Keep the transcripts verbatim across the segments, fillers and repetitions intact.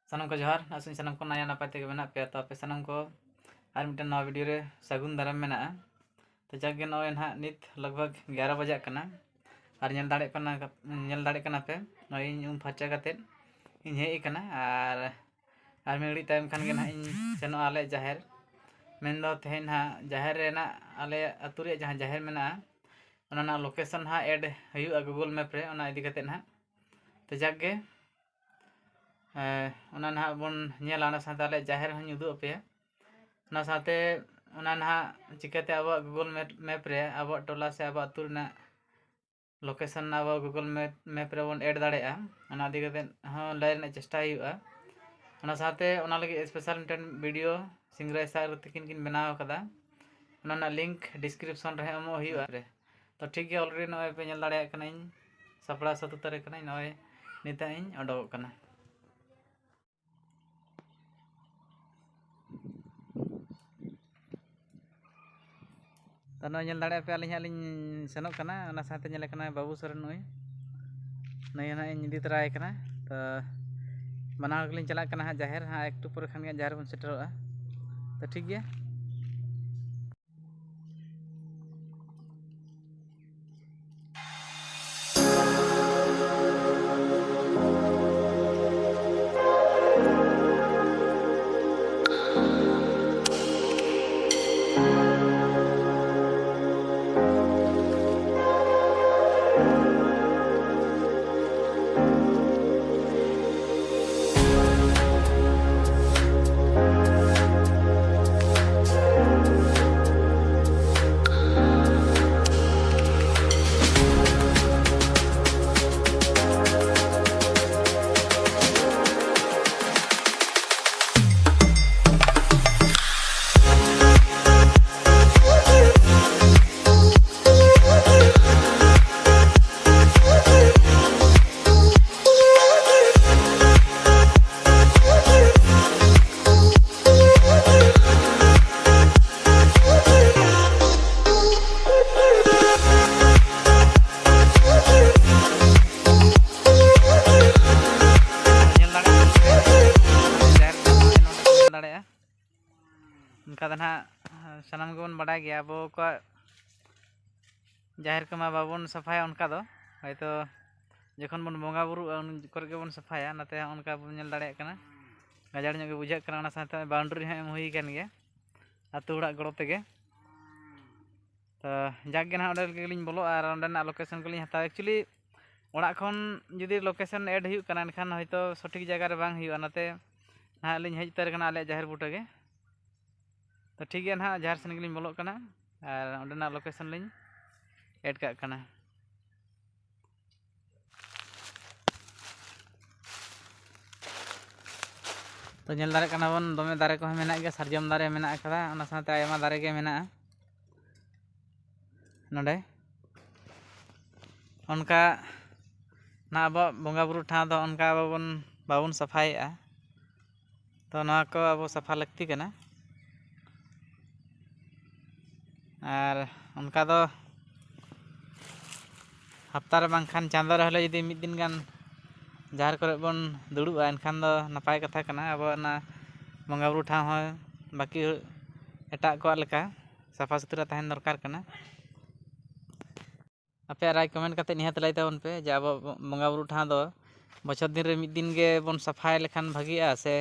ᱥᱟᱱᱟᱢ ᱠᱚ ᱡᱚᱦᱟᱨ᱾ ᱟᱥᱚᱜ ᱟᱹᱧ ᱥᱟᱱᱟᱢ ᱠᱚ ᱱᱟᱭᱟ ᱱᱟᱯᱟᱭ ᱛᱮᱜᱮ ᱢᱮᱱᱟᱜ ᱯᱮᱭᱟ᱾ ᱛᱚ ᱟᱯᱮ ᱥᱟᱱᱟᱢ ᱠᱚ ᱟᱨ ᱢᱤᱫᱴᱮᱱ ᱱᱟᱣᱟ ᱵᱷᱤᱰᱤᱭᱳ ᱨᱮ ᱥᱟᱹᱜᱩᱱ ᱫᱟᱨᱟᱢ ᱢᱮᱱᱟᱜᱼᱟ᱾ ᱛᱚ ᱡᱟᱠ ᱜᱮ, ᱱᱚᱜᱼᱚᱭ ᱱᱟᱦᱟᱜ ᱱᱤᱛ ᱞᱟᱜᱽ ᱵᱷᱟᱜᱽ ᱮᱜᱟᱨᱚ ᱵᱟᱡᱟᱜ ᱠᱟᱱᱟ ᱟᱨ ᱧᱮᱞ ᱫᱟᱲᱮᱭᱟᱜ ᱠᱟᱱᱟ, ᱧᱮᱞ ᱫᱟᱲᱮᱭᱟᱜ ᱠᱟᱱᱟ ᱯᱮ, ᱱᱚᱜᱼᱚᱭ ᱤᱧ ᱩᱢ ᱯᱷᱟᱨᱪᱟ ᱠᱟᱛᱮᱫ ᱤᱧ ᱦᱮᱡ ᱟᱠᱟᱱᱟ ᱟᱨ ᱟᱨ ᱢᱤᱫ ᱜᱷᱟᱹᱲᱤᱡ ᱛᱟᱭᱚᱢ ᱠᱷᱟᱱ ᱜᱮ ᱱᱟᱦᱟᱜ ᱤᱧ ᱥᱮᱱᱚᱜᱼᱟ ᱟᱞᱮ ᱡᱟᱦᱮᱨ᱾ ᱢᱮᱱᱫᱚ ᱛᱮᱦᱮᱧ ᱱᱟᱦᱟᱜ ᱡᱟᱦᱮᱨ ᱨᱮᱱᱟᱜ, ᱟᱞᱮ ᱟᱹᱛᱩ ᱨᱮᱭᱟᱜ ᱡᱟᱦᱟᱸ ᱡᱟᱦᱮᱨ ᱢᱮᱱᱟᱜᱼᱟ, ᱚᱱᱟ ᱨᱮᱱᱟᱜ ᱞᱳᱠᱮᱥᱚᱱ ᱱᱟᱦᱟᱜ ᱮᱰ ᱦᱩᱭᱩᱜᱼᱟ ᱜᱩᱜᱩᱞ ᱢᱮᱯ ᱨᱮ, ᱚᱱᱟ ᱤᱫᱤ ᱠᱟᱛᱮᱫ ᱱᱟᱦᱟᱜ᱾ ᱛᱚ ᱡᱟᱠ ᱜᱮ, ᱮᱸ, ᱚᱱᱟ ᱱᱟᱦᱟᱜ ᱵᱚᱱ ᱧᱮᱞᱟ, ᱚᱱᱟ ᱥᱟᱶᱛᱮ ᱟᱞᱮ ᱡᱟᱦᱮᱨ ᱦᱚᱸᱧ ᱩᱫᱩᱜ ᱟᱯᱮᱭᱟ᱾ ᱚᱱᱟ ᱥᱟᱶᱛᱮ ᱚᱱᱟ ᱱᱟᱦᱟᱜ ᱪᱤᱠᱟᱹᱛᱮ ᱟᱵᱚᱣᱟᱜ ᱜᱩᱜᱩᱞ ᱢᱮᱯ, ᱢᱮᱯ ᱨᱮ ᱟᱵᱚᱣᱟᱜ ᱴᱚᱞᱟ ᱥᱮ ᱟᱵᱚᱣᱟᱜ ᱟᱹᱛᱩ ᱨᱮᱱᱟᱜ ᱞᱳᱠᱮᱥᱚᱱ ᱟᱵᱚ ᱜᱩᱜᱩᱞ ᱢᱮᱯ, ᱢᱮᱯ ᱨᱮᱵᱚᱱ ᱮᱰ ᱫᱟᱲᱮᱭᱟᱜᱼᱟ᱾ ᱚᱱᱟ ᱤᱫᱤ ᱠᱟᱛᱮᱫ ᱦᱚᱸ ᱞᱟᱹᱭ ᱨᱮᱱᱟᱜ ᱪᱮᱥᱴᱟ ᱦᱩᱭᱩᱜᱼᱟ᱾ ᱚᱱᱟ ᱥᱟᱶᱛᱮ ᱚᱱᱟ ᱞᱟᱹᱜᱤᱫ ᱥᱯᱮᱥᱟᱞ ᱢᱤᱫᱴᱮᱱ ᱵᱷᱤᱰᱤᱭᱳ ᱥᱤᱝᱨᱟᱹᱭ ᱥᱟᱨ ᱛᱟᱹᱠᱤᱱ ᱠᱤᱱ ᱵᱮᱱᱟᱣ ᱟᱠᱟᱫᱟ, ᱚᱱᱟ ᱨᱮᱱᱟᱜ ᱞᱤᱝᱠ ᱰᱤᱥᱠᱨᱤᱯᱥᱚᱱ ᱨᱮ ᱮᱢᱚᱜ ᱦᱩᱭᱩᱜᱼᱟ᱾ ᱛᱚ ᱴᱷᱤᱠ ᱜᱮᱭᱟ, ᱚᱞᱨᱮᱰᱤ ᱱᱚᱜᱼᱚᱭ ᱯᱮ ᱧᱮᱞ ᱫᱟᱲᱮᱭᱟᱜ ᱠᱟᱱᱟ, ᱤᱧ ᱥᱟᱯᱲᱟᱣ ᱥᱟᱹᱛ ᱩᱛᱟᱹᱨ ᱟᱠᱟᱱᱟᱹᱧ᱾ ᱱᱚᱜᱼᱚᱭ ᱱᱤᱛᱚᱜ ᱤᱧ ᱚᱰᱚᱠᱚᱜ ᱠᱟᱱᱟ᱾ ᱛᱚ ᱱᱚᱜᱼᱚᱭ ᱧᱮᱞ ᱫᱟᱲᱮᱭᱟᱜ ᱯᱮ, ᱟᱹᱞᱤᱧ ᱦᱟᱸᱜ ᱞᱤᱧ ᱥᱮᱱᱚᱜ ᱠᱟᱱᱟ, ᱚᱱᱟ ᱥᱟᱶᱛᱮ ᱧᱮᱞᱮ ᱠᱟᱱᱟ ᱵᱟᱹᱵᱩ ᱥᱚᱨᱮᱱ, ᱱᱩᱭ, ᱱᱩᱭ ᱦᱚᱸ ᱱᱟᱦᱟᱜ ᱤᱧ ᱤᱫᱤ ᱛᱚᱨᱟᱭᱮ ᱠᱟᱱᱟ᱾ ᱛᱚ ᱵᱟᱱᱟ ᱦᱚᱲ ᱜᱮᱞᱤᱧ ᱪᱟᱞᱟᱜ ᱠᱟᱱᱟ ᱦᱟᱸᱜ ᱡᱟᱦᱮᱨ, ᱦᱟᱸᱜ ᱮᱠᱴᱩ ᱯᱚᱨᱮ ᱠᱷᱟᱱ ᱜᱮ ᱡᱟᱦᱮᱨ ᱵᱚᱱ ᱥᱮᱴᱮᱨᱚᱜᱼᱟ᱾ ᱛᱚ ᱴᱷᱤᱠ ᱜᱮᱭᱟ᱾ ᱚᱱᱠᱟ ᱫᱚ ᱱᱟᱦᱟᱜ ᱥᱟᱱᱟᱢ ᱜᱮᱵᱚᱱ ᱵᱟᱰᱟᱭ ᱜᱮᱭᱟ, ᱟᱵᱚ ᱠᱚᱣᱟᱜ ᱡᱟᱦᱮᱨ ᱠᱚᱢᱟ ᱵᱟᱵᱚᱱ ᱥᱟᱯᱷᱟᱭᱟ ᱚᱱᱠᱟ ᱫᱚ, ᱦᱚᱭᱛᱳ ᱡᱚᱠᱷᱚᱱ ᱵᱚᱱ ᱵᱚᱸᱜᱟ ᱵᱩᱨᱩᱜᱼᱟ ᱩᱱ ᱠᱚᱨᱮ ᱜᱮᱵᱚᱱ ᱥᱟᱯᱷᱟᱭᱟ᱾ ᱚᱱᱟᱛᱮ ᱚᱱᱠᱟ ᱵᱚᱱ ᱧᱮᱞ ᱫᱟᱲᱮᱭᱟᱜ ᱠᱟᱱᱟ, ᱜᱟᱡᱟᱲ ᱧᱚᱜ ᱜᱮ ᱵᱩᱡᱷᱟᱹᱜ ᱠᱟᱱᱟ᱾ ᱚᱱᱟ ᱥᱟᱶᱛᱮ ᱵᱟᱣᱩᱱᱰᱟᱨᱤ ᱦᱚᱸ ᱮᱢ ᱦᱩᱭ ᱟᱠᱟᱱ ᱜᱮᱭᱟ ᱟᱹᱛᱩ ᱦᱚᱲᱟᱜ ᱜᱚᱲᱚ ᱛᱮᱜᱮ᱾ ᱛᱚ ᱡᱟᱠ ᱜᱮ ᱱᱟᱦᱟᱜ ᱚᱸᱰᱮ ᱜᱮᱞᱤᱧ ᱵᱚᱞᱚᱜᱼᱟ ᱟᱨ ᱚᱸᱰᱮᱱᱟᱜ ᱞᱳᱠᱮᱥᱚᱱ ᱠᱚᱞᱤᱧ ᱦᱟᱛᱟᱣᱟ᱾ ᱮᱠᱪᱩᱭᱮᱞᱤ ᱚᱲᱟᱜ ᱠᱷᱚᱱ ᱡᱩᱫᱤ ᱞᱳᱠᱮᱥᱚᱱ ᱮᱰ ᱦᱩᱭᱩᱜ ᱠᱟᱱᱟ ᱮᱱᱠᱷᱟᱱ ᱦᱚᱭᱛᱳ ᱥᱚᱴᱷᱤᱠ ᱡᱟᱭᱜᱟ ᱨᱮ ᱵᱟᱝ ᱦᱩᱭᱩᱜᱼᱟ, ᱚᱱᱟᱛᱮ ᱱᱟᱦᱟᱜ ᱞᱤᱧ ᱦᱮᱡ ᱩᱛᱟᱹᱨ ᱠᱟᱱᱟ ᱟᱞᱮᱭᱟᱜ ᱡᱟᱦᱮᱨ ᱵᱩᱴᱟᱹ ᱜᱮ᱾ ᱛᱚ ᱴᱷᱤᱠ ᱜᱮᱭᱟ, ᱱᱟᱦᱟᱜ ᱡᱟᱦᱮᱨ ᱥᱮᱱ ᱜᱮᱞᱤᱧ ᱵᱚᱞᱚᱜ ᱠᱟᱱᱟ ᱟᱨ ᱚᱸᱰᱮᱱᱟᱜ ᱞᱳᱠᱮᱥᱚᱱ ᱞᱤᱧ ᱮᱰ ᱠᱟᱜ ᱠᱟᱱᱟ᱾ ᱛᱚ ᱧᱮᱞ ᱫᱟᱲᱮᱭᱟᱜ ᱠᱟᱱᱟ ᱵᱚᱱ, ᱫᱚᱢᱮ ᱫᱟᱨᱮ ᱠᱚᱦᱚᱸ ᱢᱮᱱᱟᱜ ᱜᱮᱭᱟ, ᱥᱟᱨᱡᱚᱢ ᱫᱟᱨᱮ ᱢᱮᱱᱟᱜ ᱟᱠᱟᱫᱟ, ᱚᱱᱟ ᱥᱟᱶᱛᱮ ᱟᱭᱢᱟ ᱫᱟᱨᱮ ᱜᱮ ᱢᱮᱱᱟᱜᱼᱟ ᱱᱚᱰᱮ᱾ ᱚᱱᱠᱟ ᱱᱟ ᱟᱵᱚᱣᱟᱜ ᱵᱚᱸᱜᱟ ᱵᱩᱨᱩ ᱴᱷᱟᱶ ᱫᱚ ᱚᱱᱠᱟ ᱵᱟᱵᱚᱱ, ᱵᱟᱵᱚᱱ ᱥᱟᱯᱷᱟᱭᱮᱫᱼᱟ᱾ ᱛᱚ ᱱᱚᱣᱟ ᱠᱚ ᱟᱵᱚ ᱥᱟᱯᱷᱟ ᱞᱟᱹᱠᱛᱤ ᱠᱟᱱᱟ᱾ ᱟᱨ ᱚᱱᱠᱟ ᱫᱚ ᱦᱟᱯᱛᱟ ᱨᱮ ᱵᱟᱝᱠᱷᱟᱱ ᱪᱟᱸᱫᱳ ᱨᱮ ᱦᱚᱞᱮ ᱡᱩᱫᱤ ᱢᱤᱫ ᱫᱤᱱ ᱜᱟᱱ ᱡᱟᱦᱮᱨ ᱠᱚᱨᱮ ᱵᱚᱱ ᱫᱩᱲᱩᱵᱼᱟ, ᱮᱱᱠᱷᱟᱱ ᱫᱚ ᱱᱟᱯᱟᱭ ᱠᱟᱛᱷᱟ ᱠᱟᱱᱟ᱾ ᱟᱵᱚᱣᱟᱜ ᱚᱱᱟ ᱵᱚᱸᱜᱟ ᱵᱩᱨᱩ ᱴᱷᱟᱶ ᱦᱚᱸ ᱵᱟᱹᱠᱤ ᱮᱴᱟᱜ ᱠᱚᱣᱟᱜ ᱞᱮᱠᱟ ᱥᱟᱯᱷᱟ ᱥᱩᱛᱨᱟᱹ ᱛᱟᱦᱮᱱ ᱫᱚᱨᱠᱟᱨ ᱠᱟᱱᱟ᱾ ᱟᱯᱮᱭᱟᱜ ᱨᱟᱭ ᱠᱚᱢᱮᱱᱴ ᱠᱟᱛᱮ ᱱᱤᱦᱟᱹᱛ ᱞᱟᱹᱭ ᱛᱟᱵᱚᱱ ᱯᱮ ᱡᱮ ᱟᱵᱚ ᱵᱚᱸᱜᱟ ᱵᱩᱨᱩ ᱴᱷᱟᱶ ᱫᱚ ᱵᱚᱪᱷᱚᱨ ᱫᱤᱱ ᱨᱮ ᱢᱤᱫ ᱫᱤᱱ ᱜᱮ ᱵᱚᱱ ᱥᱟᱯᱷᱟᱭ ᱞᱮᱠᱷᱟᱱ ᱵᱷᱟᱹᱜᱤᱜᱼᱟ, ᱥᱮ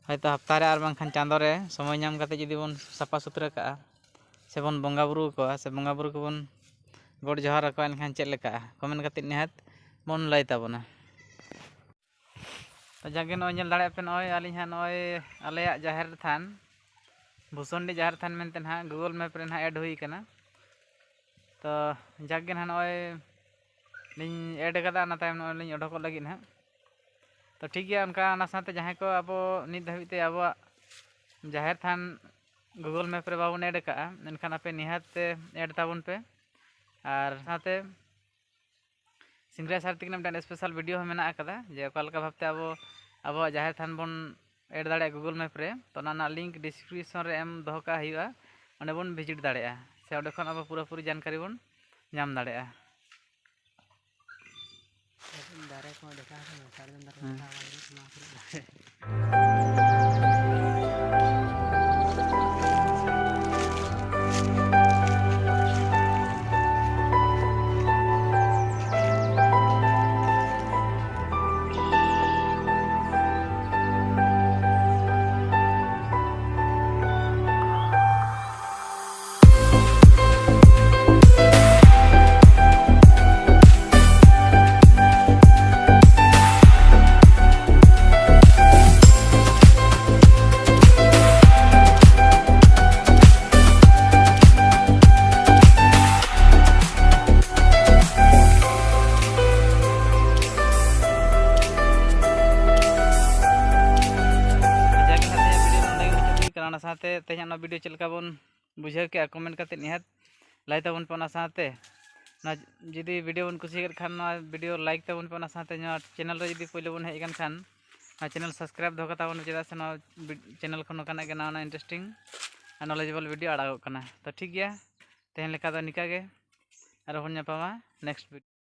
ᱦᱚᱭᱛᱳ ᱦᱟᱯᱛᱟ ᱨᱮ ᱟᱨ ᱵᱟᱝᱠᱷᱟᱱ ᱪᱟᱸᱫᱳ ᱨᱮ ᱥᱚᱢᱚᱭ ᱧᱟᱢ ᱠᱟᱛᱮ ᱡᱩᱫᱤ ᱵᱚᱱ ᱥᱟᱯᱷᱟ ᱥᱩᱛᱨᱟᱹ ᱠᱟᱜᱼᱟ, ᱥᱮᱵᱚᱱ ᱵᱚᱸᱜᱟ ᱵᱩᱨᱩ ᱟᱠᱚᱣᱟ, ᱥᱮ ᱵᱚᱸᱜᱟ ᱵᱩᱨᱩ ᱠᱚᱵᱚᱱ ᱜᱚᱰ ᱡᱚᱦᱟᱨ ᱟᱠᱚᱣᱟ, ᱮᱱᱠᱷᱟᱱ ᱪᱮᱫ ᱞᱮᱠᱟᱜᱼᱟ? ᱠᱚᱢᱮᱱᱴ ᱠᱟᱛᱮ ᱱᱤᱦᱟᱹᱛ ᱵᱚᱱ ᱞᱟᱹᱭ ᱛᱟᱵᱚᱱᱟ᱾ ᱛᱚ ᱡᱟᱜᱮ ᱱᱚᱜᱼᱚᱭ ᱧᱮᱞ ᱫᱟᱲᱮᱭᱟᱜ ᱯᱮ, ᱱᱚᱜᱼᱚᱭ ᱟᱹᱞᱤᱧ ᱦᱟᱸᱜ ᱱᱚᱜᱼᱚᱭ ᱟᱞᱮᱭᱟᱜ ᱡᱟᱦᱮᱨ ᱛᱷᱟᱱ, ᱵᱷᱩᱥᱚᱱᱰᱤ ᱡᱟᱦᱮᱨ ᱛᱷᱟᱱ ᱢᱮᱱᱛᱮ ᱱᱟᱦᱟᱜ ᱜᱩᱜᱚᱞ ᱢᱮᱯ ᱨᱮ ᱱᱟᱦᱟᱜ ᱮᱰ ᱦᱩᱭ ᱠᱟᱱᱟ᱾ ᱛᱚ ᱡᱟᱜᱮ ᱱᱟᱦᱟᱜ ᱱᱚᱜᱼᱚᱭ ᱞᱤᱧ ᱮᱰ ᱠᱟᱫᱟ, ᱚᱱᱟ ᱛᱟᱭᱚᱢ ᱱᱚᱜᱼᱚᱭ ᱞᱤᱧ ᱚᱰᱚᱠᱚᱜ ᱞᱟᱹᱜᱤᱫ ᱱᱟᱦᱟᱜ᱾ ᱛᱚ ᱴᱷᱤᱠ ᱜᱮᱭᱟ, ᱚᱱᱠᱟ ᱚᱱᱟ ᱥᱟᱶᱛᱮ ᱡᱟᱦᱟᱸᱭ ᱠᱚ ᱟᱵᱚ ᱱᱤᱛ ᱫᱷᱟᱹᱵᱤᱡ ᱛᱮ ᱟᱵᱚᱣᱟᱜ ᱡᱟᱦᱮᱨ ᱛᱷᱟᱱ ᱜᱩᱜᱚᱞ ᱢᱮᱯ ᱨᱮ ᱵᱟᱵᱚᱱ ᱮᱰ ᱠᱟᱜᱼᱟ, ᱮᱱᱠᱷᱟᱱ ᱟᱯᱮ ᱱᱤᱦᱟᱹᱛ ᱛᱮ ᱮᱰ ᱛᱟᱵᱚᱱ ᱯᱮ᱾ ᱟᱨ ᱥᱟᱶᱛᱮ ᱥᱤᱝᱨᱟᱭ ᱥᱟᱨ ᱛᱤᱠᱤᱱ ᱢᱤᱫᱴᱟᱝ ᱥᱯᱮᱥᱟᱞ ᱵᱷᱤᱰᱤᱭᱳ ᱦᱚᱸ ᱢᱮᱱᱟᱜ ᱟᱠᱟᱫᱟ, ᱡᱮ ᱚᱠᱟ ᱞᱮᱠᱟ ᱵᱷᱟᱵᱛᱮ ᱟᱵᱚ ᱟᱵᱚᱣᱟᱜ ᱡᱟᱦᱮᱨ ᱛᱷᱟᱱ ᱵᱚᱱ ᱮᱰ ᱫᱟᱲᱮᱭᱟᱜᱼᱟ ᱜᱩᱜᱚᱞ ᱢᱮᱯ ᱨᱮ᱾ ᱛᱚ ᱚᱱᱟ ᱨᱮᱱᱟᱜ ᱞᱤᱝᱠ ᱰᱤᱥᱠᱨᱤᱯᱥᱚᱱ ᱨᱮ ᱮᱢ ᱫᱚᱦᱚ ᱠᱟᱜ ᱦᱩᱭᱩᱜᱼᱟ, ᱚᱸᱰᱮ ᱵᱚᱱ ᱵᱷᱤᱡᱤᱴ ᱫᱟᱲᱮᱭᱟᱜᱼᱟ, ᱥᱮ ᱚᱸᱰᱮ ᱠᱷᱚᱱ ᱟᱵᱚ ᱯᱩᱨᱟᱹᱯᱩᱨᱤ ᱡᱟᱱᱠᱟᱨᱤ ᱵᱚᱱ ᱧᱟᱢ ᱫᱟᱲᱮᱭᱟᱜᱼᱟ᱾ ᱫᱟᱨᱮ ᱠᱚ ᱫᱮᱠᱷᱟᱣ ᱟᱠᱟᱱᱟ, ᱥᱟᱨᱡᱚᱢ ᱫᱟᱨᱮ ᱦᱮᱸ᱾ ᱫᱮᱠᱷᱟᱣ ᱟᱠᱟᱱᱟ, ᱱᱚᱣᱟ ᱠᱚᱨᱮ ᱫᱟᱨᱮ᱾ ᱛᱮ ᱛᱮᱦᱮᱧᱟᱜ ᱱᱚᱣᱟ ᱵᱷᱤᱰᱤᱭᱳ ᱪᱮᱫ ᱞᱮᱠᱟ ᱵᱚᱱ ᱵᱩᱡᱷᱟᱹᱣ ᱠᱮᱜᱼᱟ, ᱠᱚᱢᱮᱱᱴ ᱠᱟᱛᱮᱫ ᱱᱤᱦᱟᱹᱛ ᱞᱟᱹᱭ ᱛᱟᱵᱚᱱ ᱯᱮ᱾ ᱚᱱᱟ ᱥᱟᱶᱛᱮ ᱱᱚᱣᱟ ᱡᱩᱫᱤ ᱵᱷᱤᱰᱤᱭᱳ ᱵᱚᱱ ᱠᱩᱥᱤᱭᱟᱜ ᱠᱷᱟᱱ, ᱱᱚᱣᱟ ᱵᱷᱤᱰᱤᱭᱳ ᱞᱟᱭᱤᱠ ᱛᱟᱵᱚᱱ ᱯᱮ᱾ ᱚᱱᱟ ᱥᱟᱶᱛᱮ ᱱᱚᱣᱟ ᱪᱮᱱᱮᱞ ᱨᱮ ᱡᱩᱫᱤ ᱯᱳᱭᱞᱳ ᱵᱚᱱ ᱦᱮᱡ ᱟᱠᱟᱱ ᱠᱷᱟᱱ, ᱱᱚᱣᱟ ᱪᱮᱱᱮᱞ ᱥᱟᱵᱥᱠᱨᱟᱭᱤᱵ ᱫᱚᱦᱚ ᱠᱟᱛᱟ ᱵᱚᱱ ᱯᱮ, ᱪᱮᱫᱟᱜ ᱥᱮ ᱱᱚᱣᱟ ᱵᱤ-, ᱪᱮᱱᱮᱞ ᱠᱷᱚᱱ ᱱᱚᱝᱠᱟᱱᱟᱜ ᱜᱮ ᱱᱟᱣᱟ ᱱᱟᱣᱟ ᱤᱱᱴᱟᱨᱮᱥᱴᱤᱝ ᱟᱨ ᱱᱚᱞᱮᱡᱮᱵᱚᱞ ᱵᱷᱤᱰᱤᱭᱳ ᱟᱲᱟᱜᱚᱜ ᱠᱟᱱᱟ᱾ ᱛᱚ ᱴᱷᱤᱠ ᱜᱮᱭᱟ, ᱛᱮᱦᱮᱧ ᱞᱮᱠᱟ ᱫᱚ ᱱᱤᱝᱠᱟ ᱜᱮ, ᱟᱨᱚ ᱵᱚᱱ ᱧᱟᱯᱟᱢᱟ ᱱᱮᱠᱥᱴ ᱵᱷᱤᱰᱤᱭᱳ᱾